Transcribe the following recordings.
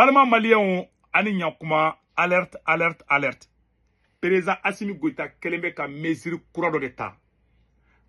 Balima maliyɛnw, ani ɲakuma. Alerte, alerte, alerte! Président Assimi Goïta kɛlen bɛ ka mesure kura dɔ de ta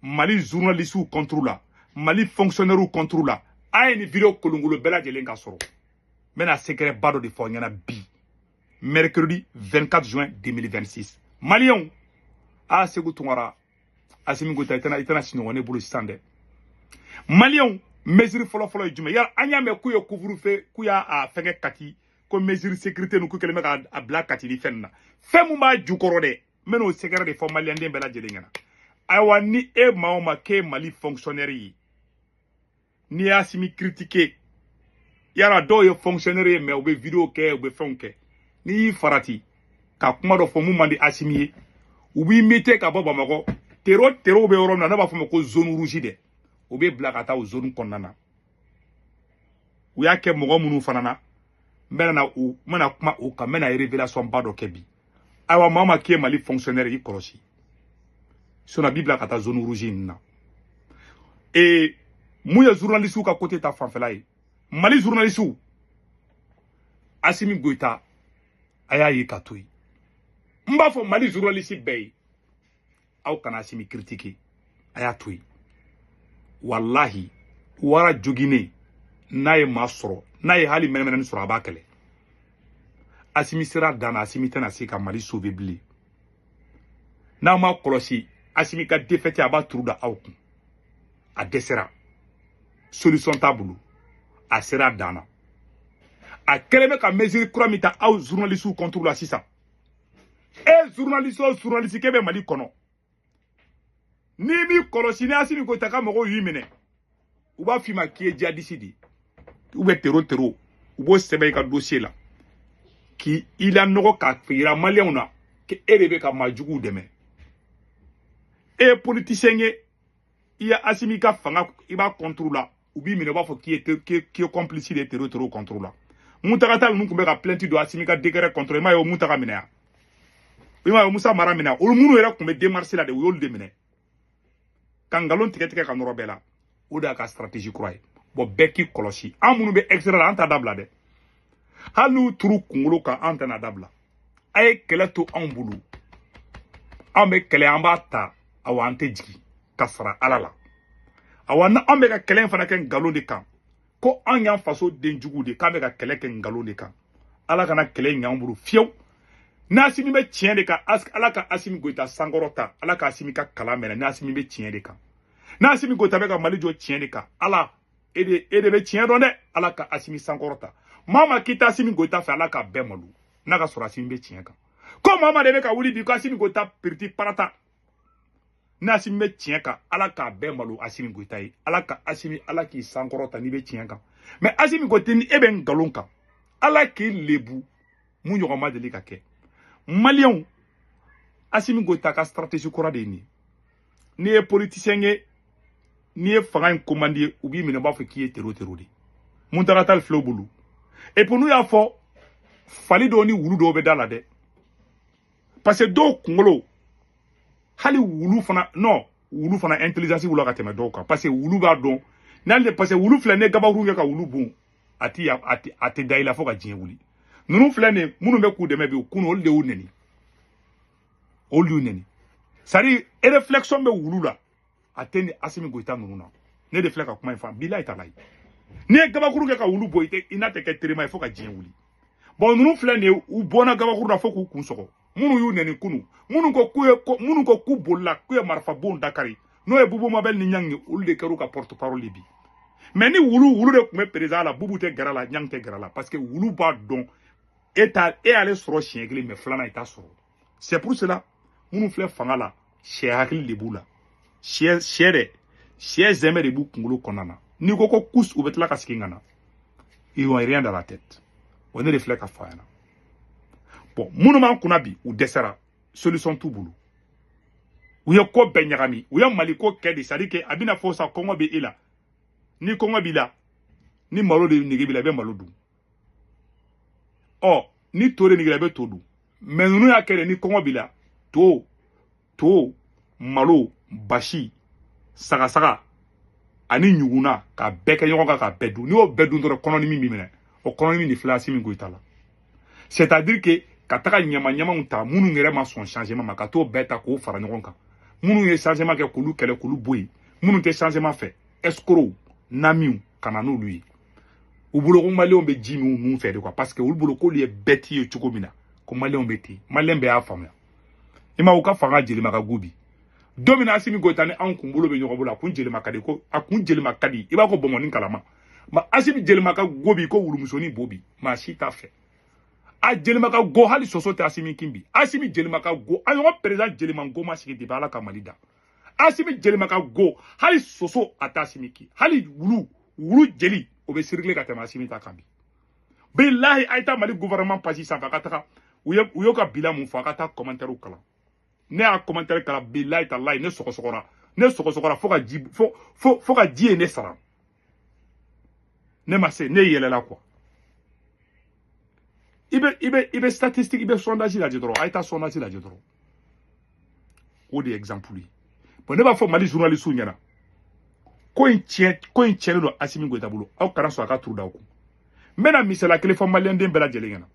Mali journalistes contre la, Mali fonctionnaires contre la. A ye nin vidéo kolongolo bɛɛ lajɛlen ka sɔrɔ. N bɛna secret ba dɔ de fɔ aw ɲɛna bi, mercredi 24 juin 2026. Maliyɛnw, a Segu Tunkara, Assimi Goïta, i tɛna sunɔgɔ ne bolo sisan dɛ. Maliyɛnw, mesure fɔlɔ-fɔlɔ ye jumɛn? Yala an y'a mɛn k'u ye couvre-feu, k'u y'a a fɛngɛ Kati, ko mesure sécurité nu, k'u kɛlen bɛ k'a bila Kati ni fɛn na. Fɛn mun b'a jukɔrɔ dɛ, n bɛn'o secret de fɔ maliyɛnden bɛɛ lajɛlen ɲɛna. Ayiwa, ni e maa o maa k'e ye Mali fonctionnaire ye, n'i y'Asimi critiquer, yala dɔw ye fonctionnaire ye, mais u bɛ vidéo kɛ, u bɛ fɛnw kɛ, n'i y'i farati ka kuma dɔ fɔ mun man di Asimi ye, u b'i muter ka bɔ Bamakɔ. Terro terro bɛ yɔrɔ min na, ne b'a fɔ o ma ko zone rouge dɛ, u bɛ bila ka taa o zone kɔnɔna na. U y'a kɛ mɔgɔ minnu fana na, n bɛna na u, n bɛna kuma o kan, n bɛna révélation ba dɔ kɛ bi. Ayiwa, maa o maa k'i ye Mali fonctionnaire, i kɔlɔsi, sinon a b'i bila ka taa zone rouge in na. Ee, mun ye journaliste ka côté ta fanfɛla ye? Mali journaliste, Assimi Goïta, a y'a ye ka to yen. N b'a fɔ Mali journaliste bɛɛ ye, aw kana Assimi critiquer, a y'a to yen. Walahi, wara joginen n'a ye maa sɔrɔ, n'a ye hali mɛnɛmɛnɛni sɔrɔ, a b'a kɛlɛ. Assimi sera dan na, Assimi tɛna se ka Mali sauver bilen. N'aw ma kɔlɔsi, Assimi ka défaite, a b'a turu da aw kun. A dɛsɛra, solution t'a bolo, a sera dan na. A kɛlen bɛ ka mesure kura min ta aw journalistes contre la sisan, e journaliste o journaliste k'e bɛ Mali kɔnɔ, n'i m'i kɔlɔsi, ni Assimi Goïta ka mɔgɔw y'i minɛ, u b'a f'i ma k'i ye djihadiste de ye ou bien terro terro. U b'o sɛbɛn i ka dossier la k'i i la nɔgɔ, k'a yira maliyɛnw na k'e de bɛ ka maajuguw dɛmɛ. E ye politicien ye, i ye Asimi ka fanga, i b'a contre la, u b'i minɛ, u b'a fɔ k'i ye complice de terro terro contre la. Mountaga Tall ninnu tun bɛ ka plainte don Asimi ka décret contre, i m'a ye o Mountaga minɛ yan, i m'a ye Musa Mara minɛ. Olu minnu yɛrɛ tun bɛ démarche la de, u y'olu de minɛ ka nkalon tigɛ tigɛ ka nɔrɔ bɛɛ la. O de y'a ka stratégie kura ye. Bon, bɛɛ k'i kɔlɔsi. An minnu bɛ extérieur la, an t'a dabila dɛ. Hali n'u turu kunkolo kan, an tɛna dabila. A ye kɛlɛ to anw bolo, anw bɛ kɛlɛ, an b'a ta. Awa, an tɛ jigin ka fara Ala la. Awa, ni an bɛ ka kɛlɛ in fana kɛ nkalon de kan, ko an y'an faso den jugu de, k'an bɛ ka kɛlɛ kɛ nkalon de kan, Ala kana kɛlɛ in ɲɛ an bolo fiyewu. N'Asimi bɛ tiɲɛ de kan, Ala ka Asimi Goïta sankɔrɔ ta, Ala ka Asimi ka kalan mɛnɛ. N'Asimi bɛ tiɲɛ de kan, n'Asimi Goïta bɛ ka Mali jɔ tiɲɛ de kan, Ala, e de bɛ tiɲɛ dɔn dɛ, Ala ka Asimi sankɔrɔ ta. Maa maa k'i ta Asimi Goïta fɛ, Ala ka bɛɛ malo n'a ka sɔrɔ Asimi bɛ tiɲɛ kan. Ko maa maa de bɛ ka wuli bi ko Asimi Goïta piriti parata, n'Asimi bɛ tiɲɛ kan, Ala k'a bɛɛ malo Asimi Goïta ye. Ala ka Asimi, Ala k'i sankɔrɔ ta n'i bɛ tiɲɛ kan. Mais Asimi Goïta, ni e bɛ nkalon kan, Ala k'i lebu mun ɲɔgɔn ma deli ka kɛ. Maliyɛnw, Asimi Goïta ka stratégie kura de ye nin ye. N'i ye politicien ye, n'i ye fanga in commande ye, u b'i minɛ, u b'a fɔ k'i ye terro terro de. Mountaga Tall filɛ u bolo. Et puis n'u y'a fɔ, fali dɔw ni wulu dɔw bɛ da la dɛ, parce que dɔw kunkolo, hali wulu fana, non, wulu fana intelligence wula ka tɛmɛ dɔw kan, parce que wulu b'a dɔn n'ale, parce que wulu filɛ, ne gabakuru kɛ ka wulu bon, a ti a tɛ da i la fo ka diɲɛ wuli. Ninnu filɛ nin ye, minnu bɛ k'u dɛmɛ bi, kunun olu de y'u nɛni, olu y'u nɛni. C'est à dire, réflexion bɛ wulu la, a tɛ ni Asimi Goïta ninnu na. Ne de filɛ ka kuma in fɔ, bilayi ta la ye. N'i ye gabakuru kɛ ka wulu bɔ, i tɛ i n'a tɛ kɛ terima ye fo ka diɲɛ wuli. Bon, ninnu filɛ nin ye, u bɔnna gabakuru la fo k'u kun sɔgɔ. Minnu y'u nɛni kunu, minnu ko k'u ye ko, minnu ko k'u bolila, k'u ye marifa bon dakari, n'o ye Boubou Mabel ni Ɲangi ye, olu de kɛr'u ka porte parole bi. Mais ni wulu, wulu de tun bɛ président la, Boubou tɛ gɛrɛ la, Ɲangi tɛ gɛrɛ la, parce que wulu b'a dɔn e ta e y'ale sɔrɔ siɲɛ kelen, mais filanan i t'a sɔrɔ. C'est pour cela, minnu filɛ fanga la, sɛ hakili de b'u la, sɛ sɛ dɛ, sɛ zɛmɛ de b'u kunkolo kɔnɔna na. N'i ko ko kus, u bɛ tila ka segin ka na. Ils ont rien dans la tête. O ne de filɛ ka fɔ a ɲɛna. Bon, minnu b'an kunna bi, u dɛsɛra, solution t'u bolo. U ye ko bɛɛ ɲagami, u ye Mali ko kɛ de. C'est à dire que a bɛna fɔ sa, kɔngɔ bɛ e la, ni kɔngɔ b'i la, ni malo de nege b'i la, i bɛ malo dun. Ɔ, ni to de nege la, i bɛ to dun. Mais ninnu y'a kɛ de, ni kɔngɔ b'i la, to to, malo, basi, sagasaga ani ɲuguna, ka bɛɛ kɛ ɲɔgɔn kan ka bɛɛ dun. N'i y'o bɛɛ dun dɔrɔn, kɔnɔdimi b'i minɛ. O kɔnɔdimi de filɛ Assimi Goïta la. C'est à dire que ka taga ɲama ɲamaw ta, minnu yɛrɛ ma sɔn changement ma, ka t'o bɛɛ ta k'o fara ɲɔgɔn kan, minnu ye changement kɛ k'olu kɛlɛ, k'olu bɔ yen, minnu tɛ changement fɛ, escrocs namiw, ka na n'olu ye. U bolo ko maliyɛnw bɛ ji min nun fɛ de quoi, parce que olu bolo k'olu ye bɛti ye cogo min na, ko maliyɛnw bɛ ten. Maliyɛn bɛɛ y'a faamuya. I ma u ka fanga jelima ka go bi. Don min na Assimi Goïta ni anw kun bolo bɛ ɲɔgɔn bolo, a kun jelima ka di, ko a kun jelima ka di i b'a ko bɔnbɔnni kalama. Ma Assimi jelima ka go bi ko wulumusonin bo bi, maa si t'a fɛ. A jelima ka go, hali soso tɛ Assimi kin bi. Assimi jelima ka go, a ɲɔgɔn président jelima go ma sigi depuis Ala ka Mali da. Assimi jelima ka go, hali soso a tɛ Assimi kin, hali wulu wulu jeli o bɛ circuler ka tɛmɛ Assimi ta kan bi. Bilahi, a ye taa Mali gouvernement page sanfɛ, a ka taga u ye u y'o ka bilan mun fɔ, a ka taa commentaire kalan. Ne y'a commentaire kalan, bilahi talahi, ne sɔgɔsɔgɔra, ne sɔgɔsɔgɔra fo ka ji fo fo fo ka ji ye ne sara. Ne ma se, ne yɛlɛla quoi. I bɛ statistique, i bɛ sondage lajɛ dɔrɔn, a ye taa sondage lajɛ dɔrɔn. O de ye exemple ye. Bon, ne b'a fɔ Mali journaliste ɲɛna, ko in tiɲɛ, ko in tiɲɛnen don Assimi Goïta bolo. Aw kana sɔn a ka turu da aw kun. N bɛna misaliya kelen fɔ maliyɛnden bɛɛ lajɛlen ɲɛna.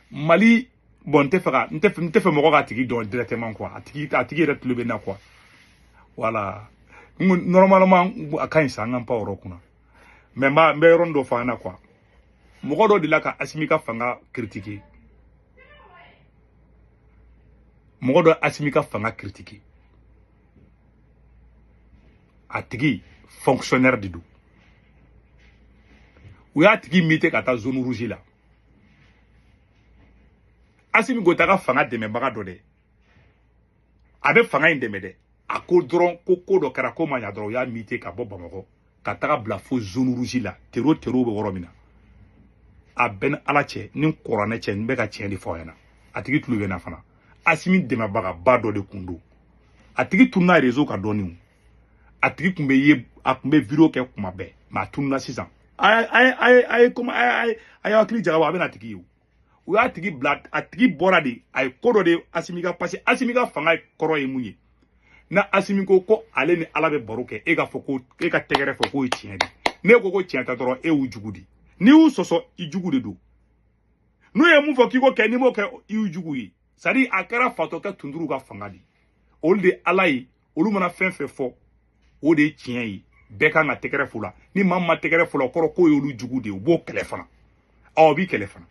Mali, bon, n tɛ fɛ ka n tɛ fɛ mɔgɔ k'a tigi dɔn directement quoi. A tigi yɛrɛ tulo bɛ n na quoi. Voilà, normalement a ka ɲi sa, an k'an pan o yɔrɔ kunna, mais n bɛ yɔrɔnin dɔ fɔ an ɲɛna quoi. Mɔgɔ dɔ delila ka Assimi ka fanga critiquer, mɔgɔ dɔ Assimi ka fanga critiquer, a tigi fonctionnaire de don. U y'a tigi muté ka taa zone rouge la. Assimi Goïta ka fanga dɛmɛbaga dɔ dɛ, a bɛ fanga in dɛmɛ dɛ, a ko dɔrɔn ko ko dɔ kɛra ko ma ɲa dɔrɔn, u y'a muté ka bɔ Bamakɔ ka taga bila fo zone rouge la, terro terro bɛ yɔrɔ min na. A bɛɛ ni Ala cɛ ni kuranɛ cɛ, n bɛ ka tiɲɛ de fɔ aw ɲɛna. A tigi tulo bɛ na fana. Assimi dɛmɛbagaba dɔ de kun don. A tigi tununa réseau kan dɔɔni, a tigi kun bɛ ye, a kun bɛ vidéo kɛ kuma bɛɛ, mais a tununa sisan. A ye comme a ye hakili jagabɔ, a bɛ na tigi ye. O u y'a tigi bila, a tigi bɔra de, a ye ko dɔ de Assimi ka, parce que Assimi ka fanga kɔrɔ ye mun ye? Na Assimi ko ko ale ni Ala bɛ baro kɛ, e ka fɔ ko e ka tɛgɛrɛ fɔ k'o ye tiɲɛ de. Ne ko ko tiɲɛ tɛ dɔrɔn, e y'u jugu de. N'i y'u sɔsɔ, i jugu de don. N'u ye mun fɔ k'i k'o kɛ, n'i m'o kɛ, i y'u jugu ye. C'est à dire a kɛra fatɔkɛ tunduru ka fanga de. Olu de Ala ye, olu mana fɛn fɛn fɔ, o de ye tiɲɛ ye. Bɛɛ kan ka tɛgɛrɛ fo la. Ni maa min ma tɛgɛrɛ fo la, o kɔrɔ k'o y'olu jugu de ye. U b'o kɛlɛ fana, ɔ o b'i kɛlɛ fana.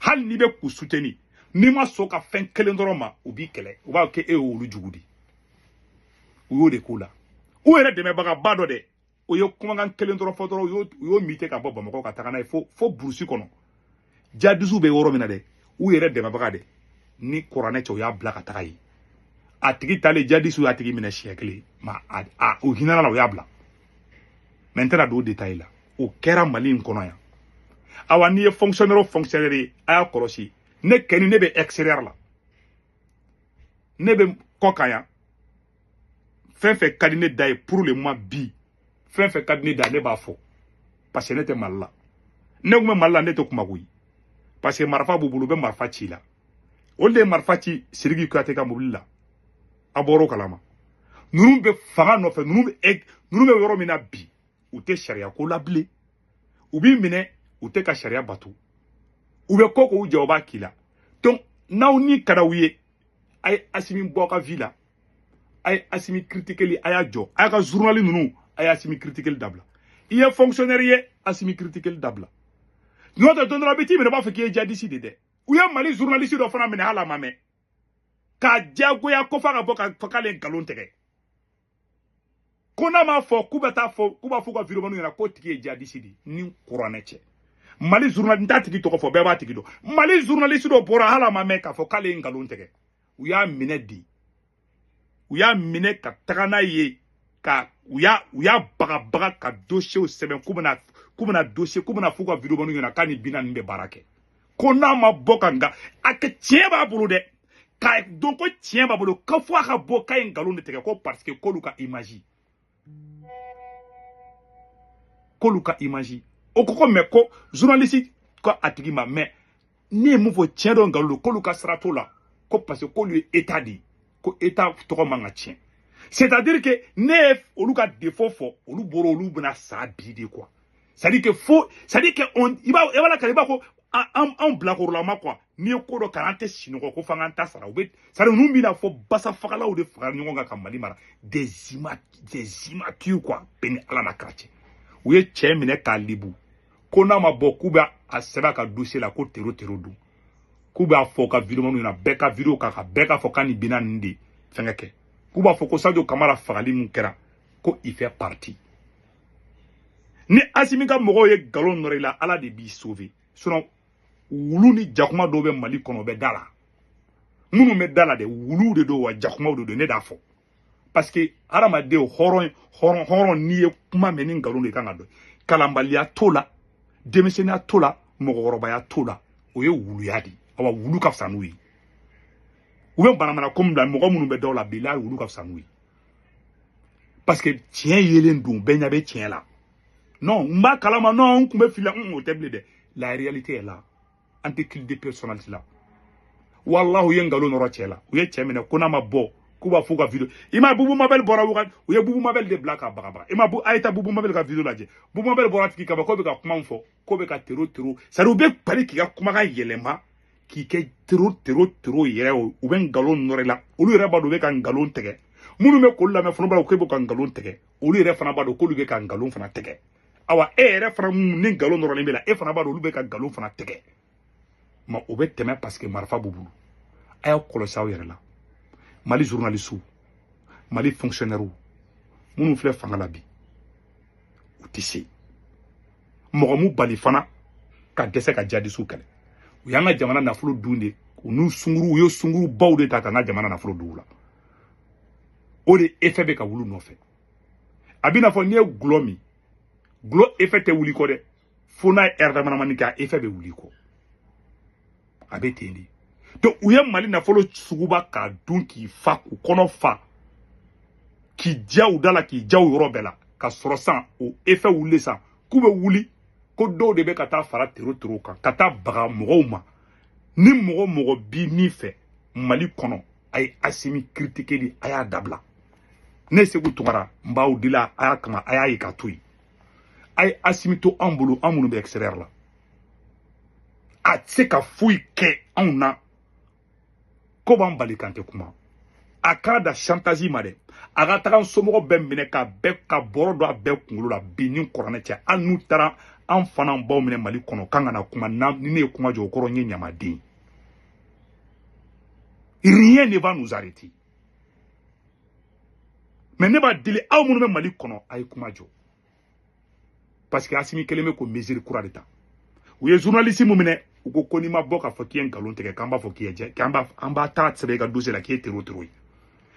Hali n'i bɛ k'u soutenir, n'i ma sɔn ka fɛn kelen dɔrɔn ma, u b'i kɛlɛ, u b'a kɛ e y'olu jugu de. U y'o de k'u la. U yɛrɛ dɛmɛbagaba dɔ dɛ, o ye kumakan kelen dɔrɔn fɔ dɔrɔn, u y'o muté ka bɔ Bamakɔ ka taga n'a ye fo brousse kɔnɔ, jadisiw bɛ yɔrɔ min na dɛ. U yɛrɛ dɛmɛbaga dɛ, ni kuranɛ cɛ, u y'a bila ka taga yen. A tigi taalen, jadisiw y'a tigi minɛ siɲɛ kelen ma, a u hinɛna la, u y'a bila. Mais n tɛna don o détail la. O kɛra Mali in kɔnɔ yan. Awa, n'i ye fonctionnaire o fonctionnaire ye, a y'a kɔlɔsi. Ne kɛni, ne bɛ extérieur la, ne bɛ kɔ kan yan. Fɛn fɛn ka di ne da ye pour le moment bi, fɛn fɛn ka di ne da ye, ne b'a fɔ, parce que ne tɛ Mali la. Ne kun bɛ Mali la, ne tɛ kuma koyi, parce que marifa b'u bolo, u bɛ marifa ci la. Olu de ye marifa ci Sidiki Kuyate ka mobili la, a bɔr'o kalama. Ninnu bɛ fanga nɔfɛ, ninnu bɛ yɔrɔ min na bi, u tɛ sariya ko la bilen. U b'i minɛ, u tɛ ka sariya bato. U bɛ ko k'u jɛ, u b'a k'i la. Donc n'aw ni ka d'aw ye, a ye Assimi bɔ aw ka vie la, a ye Assimi critiquer, a y'a jɔ a y'a ka journal ninnu, a ye Assimi critiquer dabila. I ye fonctionnaire ye, Assimi critiquer dabila. N'o tɛ, don dɔ la, a bɛ t'i minɛ, u b'a fɔ k'i ye djihadiste de dɛ. U ye Mali journaliste dɔ fana minɛ, hali a ma mɛn, k'a diyagoya ko f'a ka bɔ ka fɔ k'ale ye nkalon tigɛ, ko n'a m'a fɔ k'u bɛ taa fɔ k'u b'a fɔ u ka vidéo ɲɛna k'o tigi ye djihadiste de. Ni kuranɛ cɛ, Mali journaliste, n t'a tigi tɔgɔ fɔ, bɛɛ b'a tigi dɔn. Mali journaliste dɔ bɔra, hali a ma mɛn, k'a fɔ k'ale ye nkalon tigɛ. U y'a minɛ de, u y'a minɛ ka taga n'a ye, ka u y'a bagabaga ka dossier sɛbɛn k'u bɛna dossier, k'u bɛna f'u ka vidéo ɲɛna k'a ni bi naani bɛ baara kɛ, ko n'a ma bɔ ka nka a kɛ tiɲɛ b'a bolo dɛ, k'a dɔn ko tiɲɛ b'a bolo, ko fo a ka bɔ k'a ye nkalon de tigɛ, ko parce que k'olu ka image o ko mais ko journaliste ko a tigi ma, mais ne ye mun fɔ, tiɲɛ dɔ nkalon don, k'olu ka sira t'o la, ko parce que k'olu ye état de ye, ko état tɔgɔ man ka tiɲɛ. C'est à dire que ne ye olu ka défaut fɔ, olu bɔra, olu bɛna sa bi de quoi. C'est-à-dire que fo, c'est-à-dire que on i b'a i b'a la i b'a ko an bilakɔrɔlama quoi. N'i ye ko dɔ kalan, an tɛ sinɔgɔ ko f'an k'an ta sara. U bɛ, c'est-à-dire ninnu bɛna fɔ basa fagalaw de faga ɲɔgɔn kan ka Mali mara, des immatures quoi. Bɛɛ ni Ala na k'a cɛ, u ye cɛ minɛ k'a libu ko n'a ma bɔ k'u bɛ a sɛbɛn a ka dossier la ko terro terro don, k'u b'a fɔ ka vidéo ɲɛna, bɛɛ ka vidéo kan ka bɛɛ k'a fɔ k'a ni bina nin de fɛngɛ kɛ, k'u b'a fɔ ko Sadio Kamara fagali mun kɛra, ko il fait partie. Ni Asimi ka mɔgɔw ye nkalon nɔrɔ i la, Ala de b'i sauver. Sinon wulu ni jakuma dɔw bɛ Mali kɔnɔ, o bɛ da la. Minnu bɛ da la dɛ, wuluw de don wa jakumaw de don. Ne d'a fɔ parce que hadamaden, hɔrɔn hɔrɔn hɔrɔn, n'i ye kuma mɛn ni nkalon de kan ka dɔn, kalanbaliya t'o la, denmisɛnninya t'o la, mɔgɔkɔrɔbaya t'o la, o ye wuluya de ye. Awa, wulu ka fisa n'u ye. U bɛ banamana ko min bila mɔgɔ minnu bɛ daw la, bilahi, wulu ka fisa n'u ye, parce que tiɲɛ yelen don, bɛɛ ɲɛ bɛ tiɲɛ la. Non, n b'a kalama, non, n kun bɛ fili la, o tɛ bilen dɛ. La réalité est là. An tɛ culte de personnalité la. Wallahi, u ye nkalon nɔrɔ cɛ la. U ye cɛ minɛ ko n'a ma bɔ k'u b'a fɔ ka vidéo. I ma Bubu Mabel bɔra wagati, u ye Bubu Mabel de bila k'a bagabaga. I ma bu, a ye taa Bubu Mabel ka vidéo lajɛ. Bubu Mabel bɔra tigi kama k'o bɛ ka kuma min fɔ, k'o bɛ ka terro terro, c'est à dire u bɛ bali k'i ka kumakan yɛlɛma k'i kɛ terro terro terro yɛrɛ. O u bɛ nkalon nɔrɔ i la. Olu yɛrɛ b'a dɔn u bɛ ka nkalon tigɛ. Minnu bɛ k'olu lamɛn fana b'a dɔn k'e bɛ ka nkalon tigɛ. Olu yɛrɛ fana b'a dɔn k'olu bɛ ka nkalon fana tigɛ. Awa, e yɛrɛ fana mun ni nkalon nɔrɔlen bɛ la, e fana b'a dɔn olu bɛ ka nkalon fana tigɛ. Ma o bɛ tɛmɛ parce que marifa b'u bolo. A y'aw kɔlɔsi aw yɛrɛ la. Mali journaliste, Mali fonctionnaire minnu filɛ fanga la bi, u tɛ se mɔgɔ mu bali fana ka dɛsɛ ka jihadisiw kɛlɛ. U y'an ka jamana nafolo dun de. U n'u sunguru, u ye sunguru baw de ta k'an ka jamana nafolo dun u la. O de effet bɛ ka wuli nɔfɛ. A b'i n'a fɔ n'i ye gulɔ min, gulɔ effet tɛ wuli kɔ dɛ, fo n'a ye ɛri damadamani kɛ, a effet bɛ wuli kɔ. A bɛ ten de. Donc u ye Mali nafolo suguba k'a dun k'i fa, k'u kɔnɔ fa, k'i diya u da la, k'i diya u yɔrɔ bɛɛ la, ka sɔrɔ san o effet wulilen san k'u bɛ wuli ko dɔw de bɛ ka taa fara terro terro kan, ka taa baga mɔgɔw ma. Ni mɔgɔ mɔgɔ bi min fɛ Mali kɔnɔ, a ye Asimi critiquer de, a y'a dabila. Ne Segu Tunkara, n b'aw dila, a y'a kama, a y'a ye ka to yen. A ye Asimi to anw bolo, an minnu bɛ extérieur la, a tɛ se ka foyi kɛ anw na ko b'an bali kan tɛ kuma. A k'a da chantage ma dɛ, a ka taga n somɔgɔw bɛɛ minɛ ka bɛɛ ka bɔrɔ don a bɛɛ kunkolo la bi ni kuranɛ cɛ. Hali n'u taara an fana baw minɛ Mali kɔnɔ, k'an kana kuma na, ni ne ye kuma jɔ, o kɔrɔ n ye ɲamaden. Rien ne va nous arrêter. Mais ne b'a deli aw minnu bɛ Mali kɔnɔ, a ye kuma jɔ, parce que Asimi kelen bɛ k'o mesure kura de ta. U ye journaliste mun minɛ, u ko ko n'i ma bɔ k'a fɔ k'i ye nkalon tigɛ, k'an b'a fɔ k'i ye jɛ, k'an b'a an b'a ta sɛbɛn i ka dossier la k'i ye terro terro ye.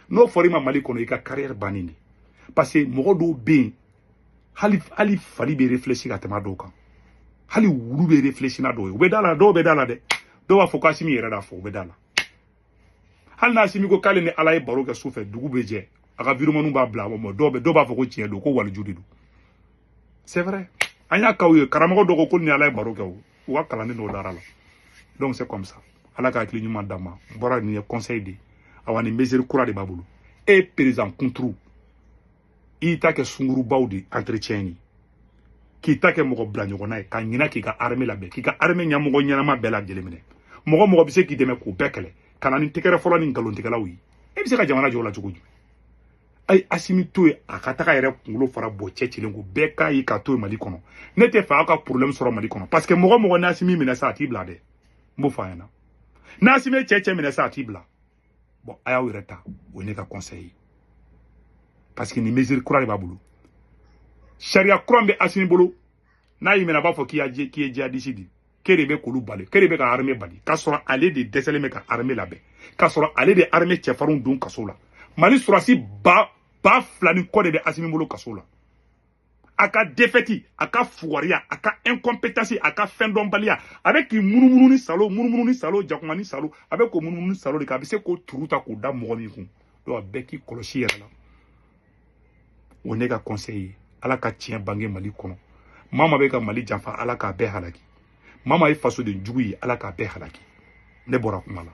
N'o fɔra i ma Mali kɔnɔ, i ka carrière bannen de, parce que mɔgɔ dɔw bɛ yen, hali hali fali bɛ réfléchir ka tɛmɛ a dɔw kan, hali wulu bɛ réfléchir n'a dɔw ye. U bɛ da la, dɔw bɛ da la dɛ. Dɔw b'a fɔ ko Asimi yɛrɛ d'a fɔ, u bɛ da la. Hali n'Asimi ko k'ale ni Ala ye baro kɛ su fɛ, dugu bɛ jɛ, a ka virements b'a bila. Dɔw bɛ, dɔw b'a fɔ ko tiɲɛ don, ko waliju de don. C'est vrai, an y'a k'aw ye. Karamɔgɔ dɔw ko ko ni Ala ye baro kɛ, o u ka kalanden dɔw dara la. Donc c'est comme ça. Ala ka hakili ɲuman d'an ma. N bɔra nin ye conseil de. Awa, nin mesure kura de b'a bolo. E ye président kunturu, i y'i ta kɛ sungurubaw de entretien ye, k'i ta kɛ mɔgɔ bila ɲɔgɔnna ye, ka ɲinɛ k'i ka armée labɛn, k'i ka armée ɲɛmɔgɔ ɲɛnama bɛɛ lajɛlen minɛ, mɔgɔ mɔgɔ bɛ se k'i dɛmɛ k'o bɛɛ kɛlɛ, ka na ni tɛgɛrɛ fɔlɔ ni nkalontigɛlaw ye, e bɛ se ka jamana jɔ o la cogo jumɛn? A ye Asimi to yen, a ka taga yɛrɛ kunkolo fara bɔ cɛ cilen ko bɛɛ k'a ye k'a to yen Mali kɔnɔ. Ne tɛ fɛ aw ka problème sɔrɔ Mali kɔnɔ, parce que mɔgɔ mɔgɔ ni Asimi minɛ sa, a t'i bila dɛ. N b'o fɔ a ɲɛna, n'Asimi ye cɛ cɛ minɛ sa, a t'i bila. Bon, a y'aw yɛrɛ ta, o ye ne ka conseil ye, parce que nin mesure kura de b'a bolo. Sariya kura min bɛ Asimi bolo, n'a y'i minɛ, a b'a fɔ k'i ye djihadiste de, k'e de bɛ k'olu bali, k'e de bɛ ka armée bali, k'a sɔrɔ ale de dɛsɛlen bɛ ka armée labɛn, k'a sɔrɔ ale de armée cɛfarinw don kaso la. Mali sɔrɔsi 2000 ni kɔ de bɛ Asimi bolo kaso la. A ka défaite, a ka fugariya, a ka incompétence, a ka fɛndɔnbaliya, a bɛ k'i munumunu ni salo, munumunu ni salo, jakuma ni salo, a bɛ k'o munumunu ni salo de kan. A bɛ se k'o turu ta k'o da mɔgɔ min kun. Donc a bɛɛ k'i kɔlɔsi yɛrɛ la. O ne ka conseil ye. Ala ka tiɲɛ bange Mali kɔnɔ. Maa maa bɛ ka Mali janfa, Ala k'a bɛɛ halaki. Maa maa ye fasoden jugu ye, Ala k'a bɛɛ halaki. Ne bɔra kuma la.